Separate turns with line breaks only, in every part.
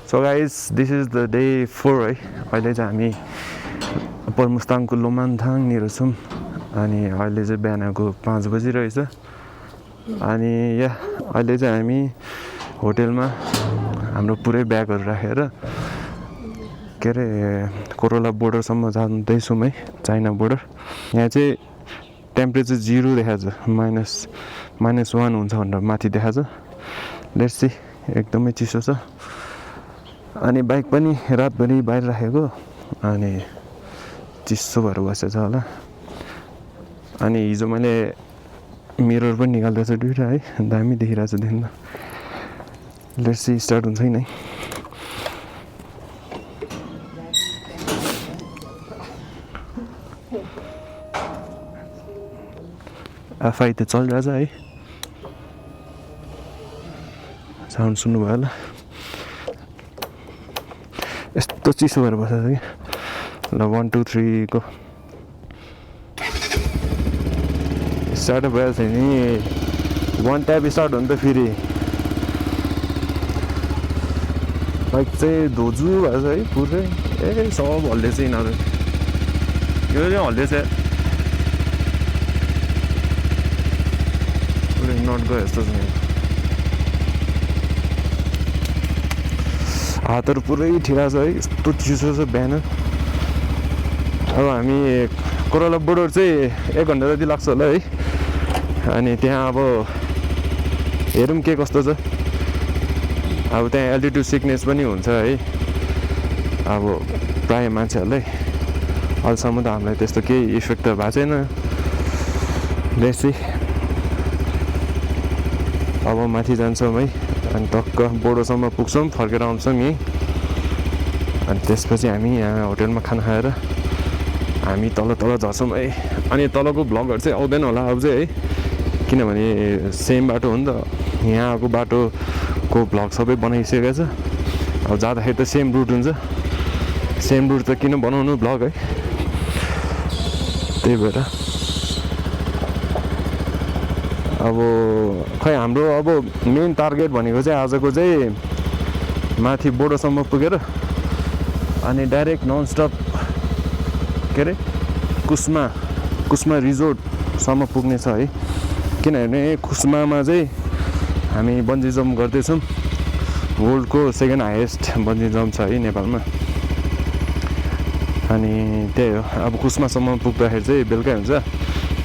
So guys this is the day 4 है। अहिले चाहिँ हामी अप्पर मुस्ताङको लोमानथाङनिर छौँ अनि अहिले चाहिँ बिहानको 5 बजिरहेछ अनि अहिले चाहिँ हामी होटेलमा हाम्रो पुरै ब्यागहरू राखेर के अरे कोरोला बोर्डरसम्म जाँदैछौँ है, चाइना बोर्डर। यहाँ चाहिँ टेम्परेचर 0 देखाएको छ, -1 हुन्छ भनेर माथि देखाएको छ। लेट्स सी, एकदमै चिसो छ अनि बाइक पनि रातभरि बाहिर राखेको अनि चिसो भएर बसेछ होला। अनि हिजो मैले मिरर पनि निकाल्दै छु दुईवटा है, दामी देखिरहेको छ देख्न। लेट्स सी स्टार्ट हुन्छ कि नै। एफआई त चलिरहेछ है, साउन्ड सुन्नुभयो होला। यस्तो चिसो भएर बसेछ कि ल 1 2 3 को स्टार्ट भइहाल्छ नि। 1 ट्याप स्टार्ट हो नि त फेरि। बाइक चाहिँ धोजु भएको छ है पुरै। सब हल्दैछ यिनीहरू, यो चाहिँ हल्दैछ पुरै। नट गयो जस्तो छ। हातहरू पुरै ठिरा छ है, यस्तो चिसो छ बिहान। अब हामी कोरोला बोर्डर चाहिँ 1 घन्टा जति लाग्छ होला है। अनि त्यहाँ अब हेरौँ के कस्तो छ। अब त्यहाँ एल्टिट्युड सिकनेस पनि हुन्छ है। अब प्रायः मान्छेहरूलाई, अहिलेसम्म त हामीलाई त्यस्तो केही इफेक्ट त भएको छैन। बेसी अब माथि जान्छौँ है अनि टक्क बोर्डरसम्म पुग्छौँ, फर्केर आउँछौँ यहीँ। अनि त्यसपछि हामी यहाँ होटेलमा खाना खाएर हामी तल झर्छौँ है। अनि तलको भ्लगहरू चाहिँ आउँदैन होला अब चाहिँ है, किनभने सेम बाटो हो नि त। यहाँको बाटोको भ्लग सबै बनाइसकेको छ। अब जाँदाखेरि त सेम रुट हुन्छ, सेम रुट त किन बनाउनु भ्लग है। त्यही भएर अब खै हाम्रो अब मेन टार्गेट भनेको चाहिँ आजको चाहिँ माथि बोर्डरसम्म पुगेर अनि डाइरेक्ट ननस्टप के अरे कुस्मा रिजोर्टसम्म पुग्ने छ है। किनभने कुस्मामा चाहिँ हामी बन्जी जम्प गर्दैछौँ। वर्ल्डको 2nd हाइएस्ट बन्जी जम्प छ है नेपालमा। अनि त्यही हो, अब कुस्मासम्म पुग्दाखेरि चाहिँ बेलुकै हुन्छ।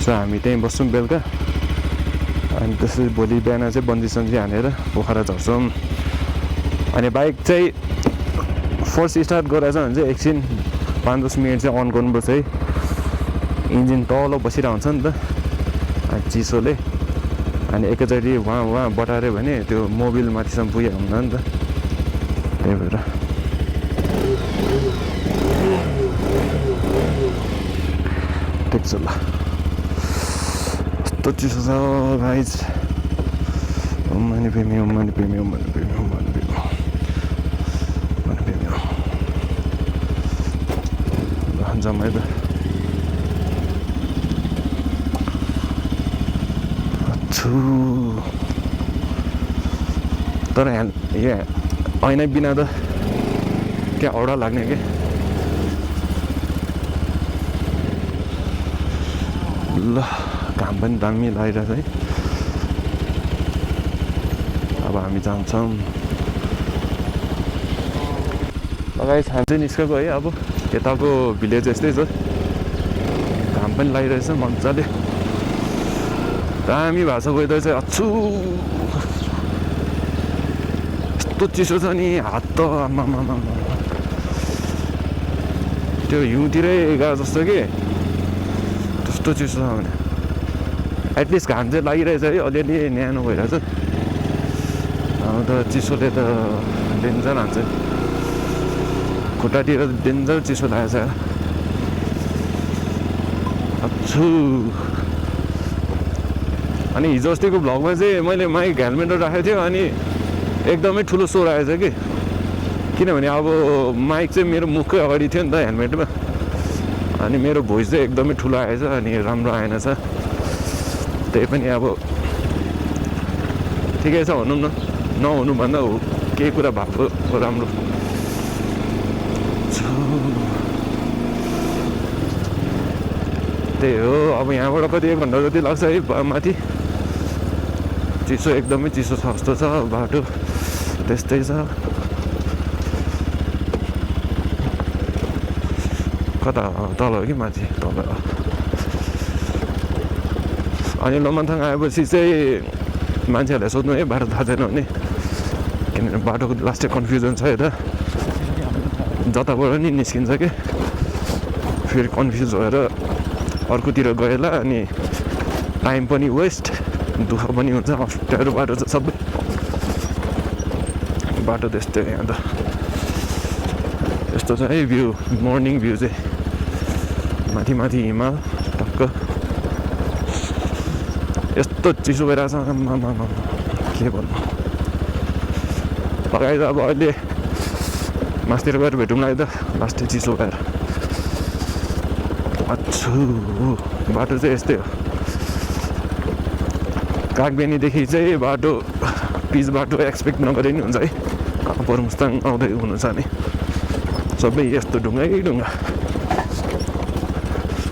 सो हामी त्यहीँ बस्छौँ बेलुका। अनि त्यसपछि भोलि बिहान चाहिँ बन्जी हानेर पोखरा झर्छौँ। अनि बाइक चाहिँ फर्स्ट स्टार्ट गराएछ भने चाहिँ एकछिन 5-10 मिनट चाहिँ अन गर्नुपर्छ है। इन्जिन तल बसिरहेको हुन्छ नि त चिसोले। अनि एकैचोटि वहाँ बटाऱ्यो भने त्यो मोबिल माथिसम्म पुगेको हुँदैन नि त। त्यही भएर ठिक छ ल। यस्तो चिसो छ गाइज। जम्मै त तर यहाँ ऐना बिना त क्या औडा लाग्ने के। ल घाम पनि दामी लागिरहेछ है। अब हामी जान्छौँ। गाइस हामी चाहिँ निस्केको है। अब यताको भिलेज यस्तै छ, घाम पनि लागिरहेछ मजाले। दामी भएको छ वेदर चाहिँ। अच्छु यस्तो चिसो छ नि, हात त आमामामा त्यो हिउँतिरै गएको जस्तो कि। त्यस्तो चिसो छ भने एटलिस्ट घाम चाहिँ लागिरहेछ है, अलिअलि न्यानो भइरहेछ। त चिसोले त डेन्जर हान्छ, खुट्टातिर डेन्जर चिसो लागेछ। अच्छु। अनि हिजो अस्तिको भ्लगमा चाहिँ मैले माइक हेलमेट राखेको थियो अनि एकदमै ठुलो स्वर आएछ कि। किनभने अब माइक चाहिँ मेरो मुखकै अगाडि थियो नि त हेलमेटमा। अनि मेरो भोइस चाहिँ एकदमै ठुलो आएछ अनि राम्रो आएन छ। त्यही पनि अब ठिकै छ भनौँ न, नहुनुभन्दा केही कुरा भएको राम्रो। त्यही हो अब यहाँबाट कति 1 घन्टा जति लाग्छ है माथि चिसो एकदमै चिसो छ जस्तो छ बाटो त्यस्तै छ कता तल हो कि माथि तल अनि लमनथाङ आएपछि चाहिँ मान्छेहरूलाई सोध्नु है बाटो थाहा छैन भने किनभने बाटोको लास्टै कन्फ्युजन छ यता जताबाट नि निस्किन्छ कि फेरि कन्फ्युज भएर अर्कोतिर गएला अनि टाइम पनि वेस्ट दुःख पनि हुन्छ अप्ठ्यारो बाटो छ सबै बाटो त्यस्तै यहाँ त यस्तो छ है भ्यू मर्निङ भ्यू चाहिँ माथि माथि हिमाल टक्क यस्तो चिसो भइरहेको छ आम्मामा के भन्नु लगाइ त अब अहिले मासतिर गएर भेटौँला है त लास्टै चिसो भएर अच्छु बाटो चाहिँ यस्तै हो कागबेनीदेखि चाहिँ बाटो पिच बाटो एक्सपेक्ट नगरे नि हुन्छ है अप्पर मुस्ताङ आउँदै हुनु छ नि सबै यस्तो ढुङ्गै ढुङ्गा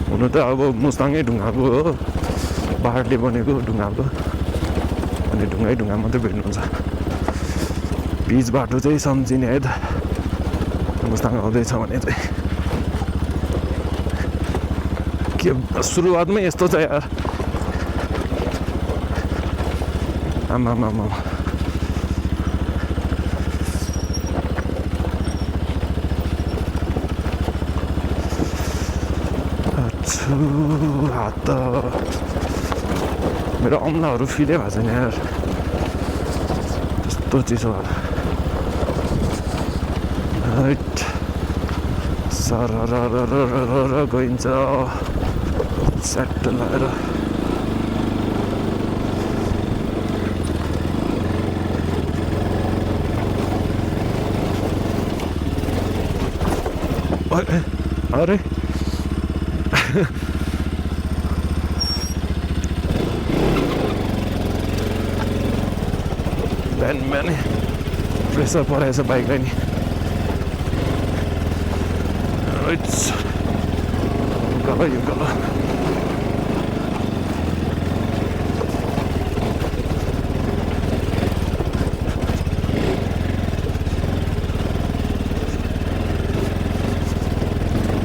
हुनु त अब मुस्ताङै ढुङ्गाको हो पाहाडले बनेको ढुङ्गाको अनि ढुङ्गै ढुङ्गा मात्रै भेट्नुहुन्छ पिच बाटो चाहिँ सम्झिने है त मुस्ताङ आउँदैछ भने चाहिँ के सुरुवातमै यस्तो छ यार आमामा हात त मेरो औँलाहरू फिलै भएको छैन यार त्यस्तो चिसो हाइट सर गइन्छ स्याट लगाएर अरे बिहानै प्रेसर पराएछ बाइकलाई नि उकालो उकालो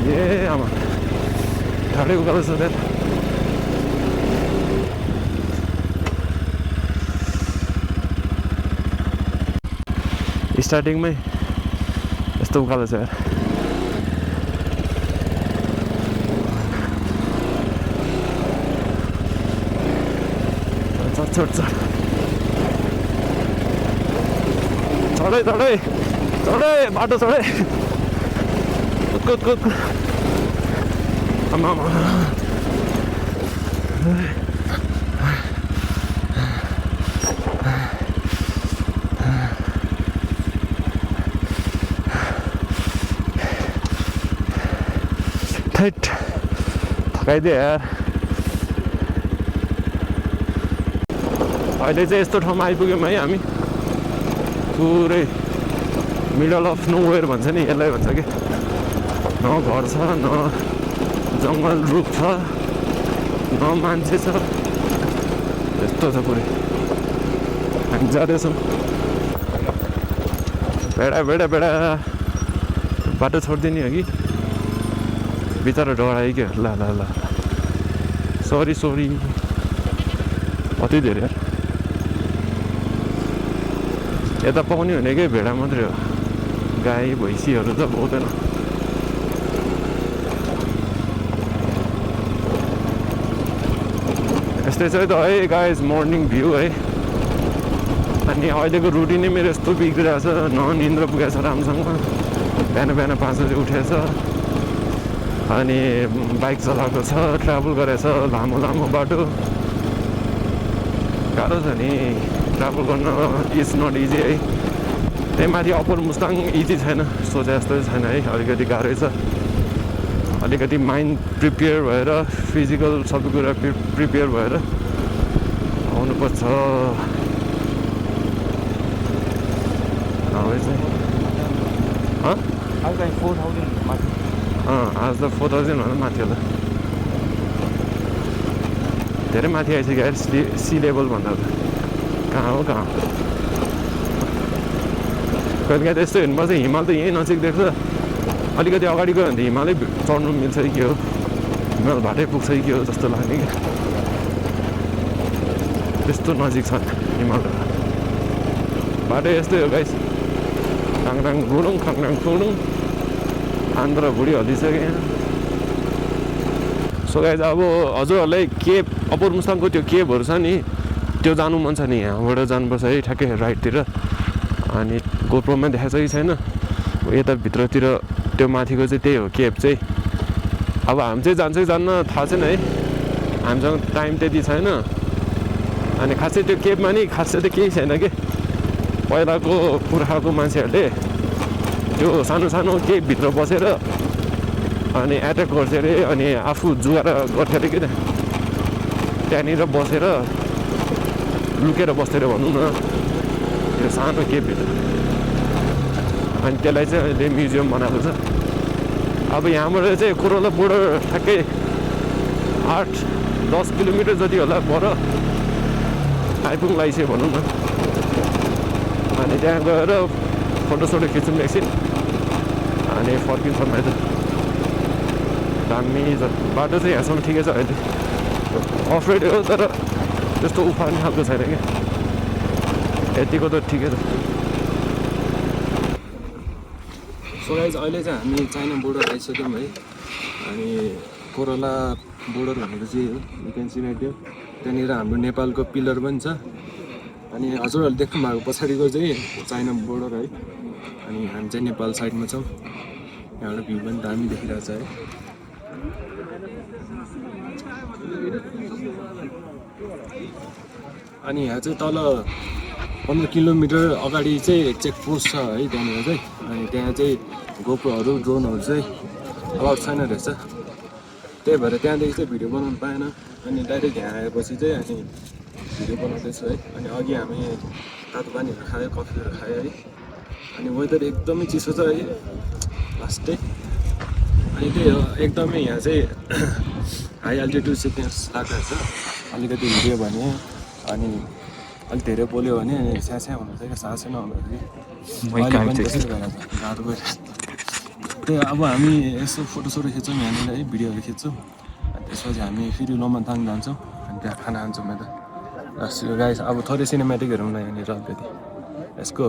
ए आमा ठाडै उकालो छ त्यहाँ स्टार्टिङमै यस्तो उकालो छ यार चढ चढै बाटो चढै कुद आमा ठैट थकाइदियो यार अहिले चाहिँ यस्तो ठाउँमा आइपुग्यौँ है हामी पुरै मिडल अफ नोवेयर भन्छ नि यसलाई भन्छ कि न घर छ न जङ्गल रुख छ न मान्छे छ यस्तो छ पुरै हामी जाँदैछौँ बेडा बाटो छोडिदिने हो कि बिचरा डरायो क्या ल सरी कति धेरै यार यता पाउने भनेकै भेडा मात्रै हो गाई भैँसीहरू त पाउँदैन यस्तै छ त है गाइज मर्निङ भ्यू है अनि अहिलेको रुटिनै मेरो यस्तो बिग्रिरहेको छ न निन्द्रा पुगेको छ राम्रोसँग बिहान 5 बजे उठेछ अनि बाइक चलाएको छ ट्राभल गरेछ लामो बाटो गाह्रो छ नि ट्राभल गर्न इज नट इजी है त्यही माथि अप्पर मुस्ताङ इजी छैन सोचे जस्तो छैन है अलिकति गाह्रै छ अलिकति माइन्ड प्रिपेयर भएर फिजिकल सबै कुरा प्रिपेयर भएर आउनुपर्छ
आज चाहिँ 4000 माथि
आज त 4000 भन्दा माथि होला धेरै माथि आइसक्यो यार सी लेभल भन्दा त कहाँ हो कहाँ कहिलेकाहीँ त यस्तो हेर्नुपर्छ हिमाल त यहीँ नजिक देख्छ अलिकति अगाडि गयो भने त हिमालै चढ्नु मिल्छ कि के हो हिमाल भाटै पुग्छ कि के हो जस्तो लाग्ने क्या त्यस्तो नजिक छ हिमाल बाटो यस्तै हो गाइस खाङराङ गुडुङ खाङराङ फुडुङ आन्ध्र भुँडी हल्लिसक्यो यहाँ सो गाइस अब हजुरहरूलाई केप अप्पर मुस्ताङको त्यो केपहरू छ नि त्यो जानु मन छ नि यहाँबाट जानुपर्छ है ठ्याक्कै राइटतिर अनि गोप्रोमा देखाएको छ कि छैन यता भित्रतिर त्यो माथिको चाहिँ त्यही हो केप चाहिँ अब हामी चाहिँ जान्छ कि जान्न थाहा छैन है हामीसँग टाइम त्यति छैन अनि खासै त्यो केपमा नि खासै त केही छैन कि पहिलाको पुर्खाको मान्छेहरूले त्यो सानो सानो केपभित्र बसेर अनि एट्याक गर्थ्यो अरे अनि आफू जुगाएर गर्थ्यो अरे कि त्यहाँनिर बसेर लुकेर बस्थ्यो अरे भनौँ न त्यो सानो केपभित्र अनि त्यसलाई चाहिँ अहिले म्युजियम बनाएको छ अब यहाँबाट चाहिँ कोरोला बोर्डर ठ्याक्कै 8-10 किलोमिटर जति होला पर आइपुग्न लागेको भनौँ न अनि त्यहाँ गएर फोटोसोटो खिच्छौँ एकछिन अनि फर्किन्छौँ यता दामी छ बाटो चाहिँ यहाँसम्म ठिकै छ अहिले अफ रोड हो तर त्यस्तो उफार्ने खालको छैन क्या यतिको त ठिकै छ सो गाइस अहिले चाहिँ हामी चाइना बोर्डर आइसक्यौँ है अनि कोरोला बोर्डर भनेको चाहिँ हो यु क्यान सी राइट त्यहाँनिर हाम्रो नेपालको पिलर पनि छ अनि हजुरहरूले देख्नु भएको पछाडिको चाहिँ चाइना बोर्डर है अनि हामी चाहिँ नेपाल साइडमा छौँ यहाँबाट भ्यू पनि दामी देखिरहेको छ है अनि यहाँ चाहिँ तल 15 किलोमिटर अगाडि चाहिँ चेकपोस्ट छ है त्यहाँनिर चाहिँ अनि त्यहाँ चाहिँ गोप्रोहरू ड्रोनहरू चाहिँ अलाउड छैन रहेछ त्यही भएर त्यहाँदेखि चाहिँ भिडियो बनाउनु पाएन अनि डाइरेक्ट यहाँ आएपछि चाहिँ अनि भिडियो बनाउँदैछु है अनि अघि हामी तातो पानीहरू खायो कफीहरू खायो है अनि वेदर एकदमै चिसो छ है लास्टै अनि त्यही हो एकदमै यहाँ चाहिँ हाई अल्टिट्युड सिकनेस लाग्दछ अलिकति हिँड्यो भने अनि अलिक धेरै बोल्यो भने स्यास्या हुनुहुन्छ क्या सासै नहुँदाखेरि गाह्रो गइरहेको त्यही अब हामी यसो फोटोसोटो खिच्छौँ यहाँनिर है भिडियोहरू खिच्छौँ अनि त्यसपछि हामी फेरि लोमन्ताङ जान्छौँ अनि त्यहाँ खाना खान्छौँ यता गाइस अब थोरै सिनेमेटिकहरू हुँदा यहाँनिर अलिकति यसको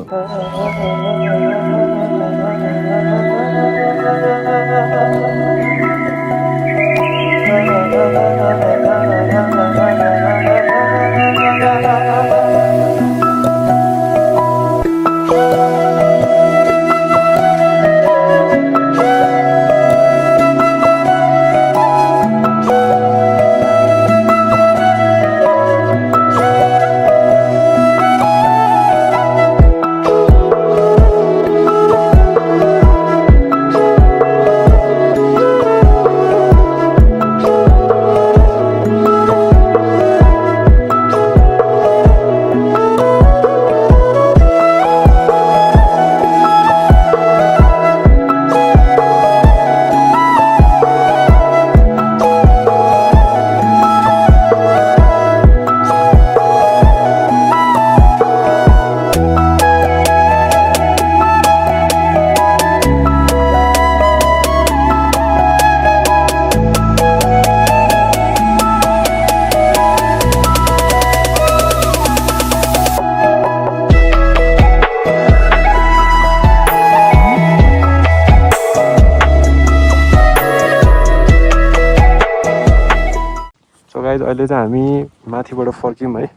अहिले चाहिँ हामी माथिबाट फर्क्यौँ है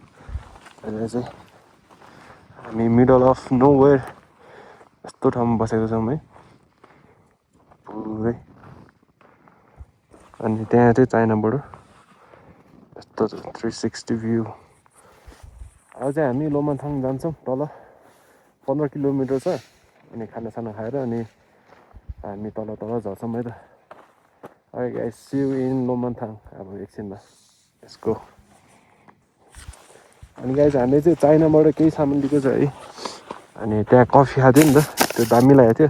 अहिले चाहिँ हामी मिडल अफ नो वेयर यस्तो ठाउँमा बसेको छौँ है पुरै अनि त्यहाँ चाहिँ चाइना बोर्डर यस्तो 360 भ्यू अब चाहिँ हामी लोमन्थाङ जान्छौँ तल 15 किलोमिटर छ अनि खानासाना खाएर अनि हामी तल झर्छौँ है त Alright guys, see you in लोमन्थाङ अब एकछिनमा यसको अनि गाइज हामीले चाहिँ चाइनाबाट केही सामान लिएको छ है अनि त्यहाँ कफी खाएको थियो नि त त्यो दामी लागेको थियो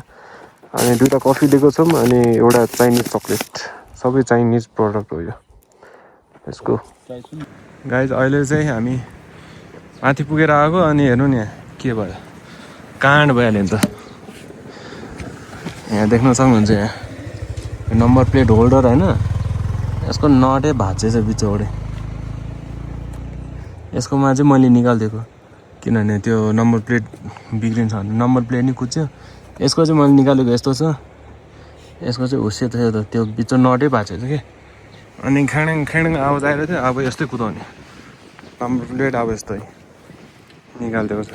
अनि दुईटा कफी दिएको छौँ अनि एउटा चाइनिज चक्लेट सबै चाइनिज प्रडक्ट हो यो यसको
गाइज अहिले चाहिँ हामी माथि पुगेर आएको अनि हेर्नु नि यहाँ के भयो काँड भइहाल्यो नि त यहाँ देख्न सक्नुहुन्छ यहाँ नम्बर प्लेट होल्डर होइन यसको नटै भाँचेछ बिचौडे यसकोमा चाहिँ मैले निकालिदिएको किनभने त्यो नम्बर प्लेट बिग्रिन्छ भने नम्बर प्लेट नि कुद्छ यसको चाहिँ मैले निकालेको यस्तो छ यसको चाहिँ हुस्से थियो त त्यो बिच नटै भाँचेछ कि अनि खाँडाङ खाँडाङ आवाज आएर थियो अब यस्तै कुदाउने नम्बर प्लेट अब यस्तै निकालिदिएको छ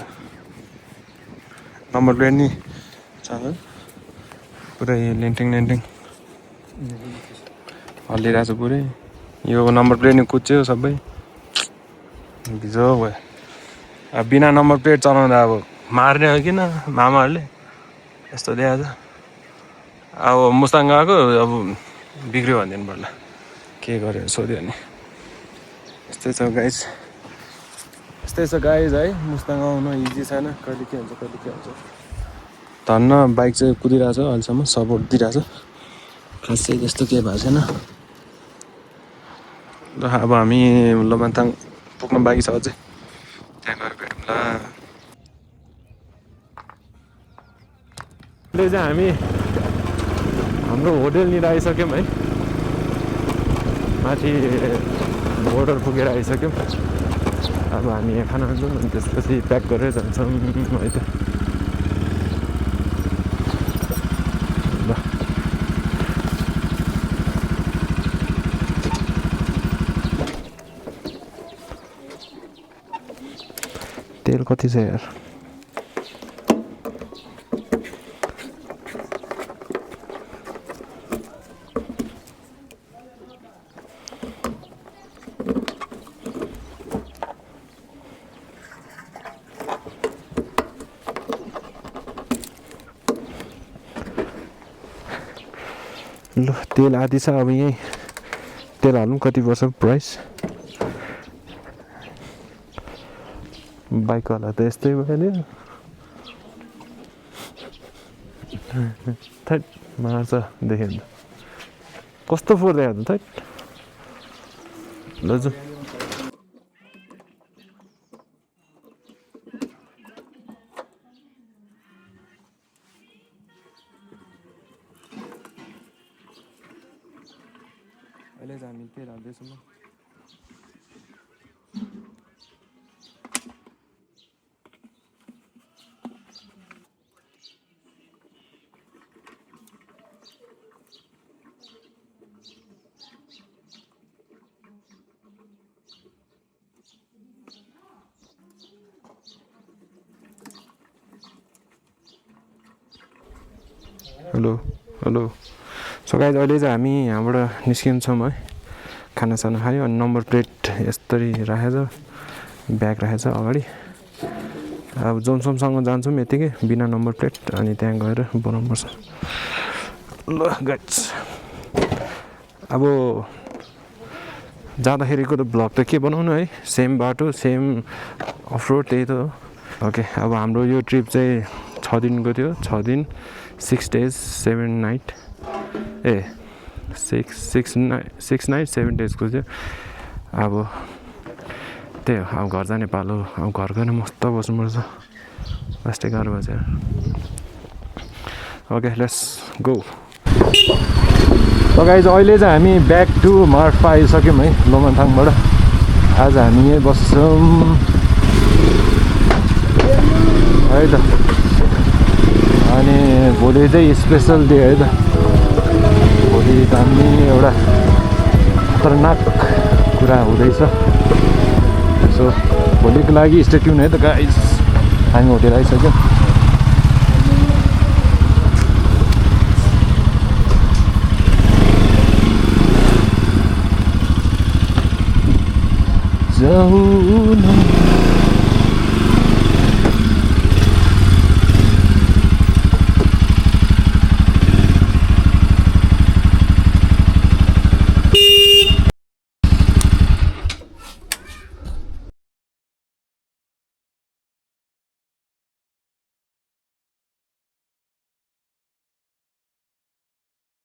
नम्बर प्लेट नि छ पुरै लेन्टिङ हल्लिरहेको छ पुरै यो नम्बर प्लेट नि कुच्च्यो सबै भिजो भयो अब बिना नम्बर प्लेट चलाउँदा अब मार्ने हो किन मामाहरूले यस्तो देखाएको छ अब मुस्ताङ गएको अब बिग्रियो भनिदिनु पर्ला के गर्यो सोध्यो भने यस्तै छ गाइज है मुस्ताङ आउनु इजी छैन कहिले के हुन्छ धन्न बाइक चाहिँ कुदिरहेको छ अहिलेसम्म सपोर्ट दिइरहेको छ खासै त्यस्तो केही भएको छैन ल अब हामी लोमान्थाङ पुग्न बाँकी छ अझै त्यहाँ गएर भेटौँला अहिले चाहिँ हामी हाम्रो होटेलनिर आइसक्यौँ है माथि बोर्डर पुगेर आइसक्यौँ अब हामी यहाँ खाना खान्छौँ अनि त्यसपछि प्याक गरेर जान्छौँ है त ल तेल कति छ यार ल तेल आदि छ अब यहीँ तेल हाल्नु कति पर्छ प्राइस बाइकवाला त यस्तै भयो नि थैट मार्छ देख्यो नि कस्तो फोहोर देखाएको त थैट ल जाउँ अहिले चाहिँ हामी तेल हाल्दैछौँ हेलो सो गाइज अहिले चाहिँ हामी यहाँबाट निस्किन्छौँ है खानासाना खायो अनि नम्बर प्लेट यस्तरी राखेछ ब्याग राखेछ अगाडि अब जोनसोमसँग जान्छौँ यतिकै बिना नम्बर प्लेट अनि त्यहाँ गएर बनाउनुपर्छ ल गाइज अब जाँदाखेरिको त ब्लग त के बनाउनु है सेम बाटो सेम अफरोड त्यही त हो ओके अब हाम्रो यो ट्रिप चाहिँ 6 दिनको थियो 6 दिन 6 days 7 night ए 6 night 7 days को थियो अब त्यही हो अब घर जाने पालो अब घर गएर मस्त बस्नुपर्छ लास्टै गाह्रो भएछ ओके लेट्स गो त गाइज अहिले चाहिँ हामी ब्याक टु मार्फा आइसक्यौँ है लोमान्थाङबाट आज हामी यहीँ बस्छौँ है त अनि भोलि चाहिँ स्पेसल डे है त भोलि त हामी एउटा खतरनाक कुरा हुँदैछ सो भोलिको लागि स्टे ट्युन है त गाइस हामी होटेल आइसक्यौँ जाऊ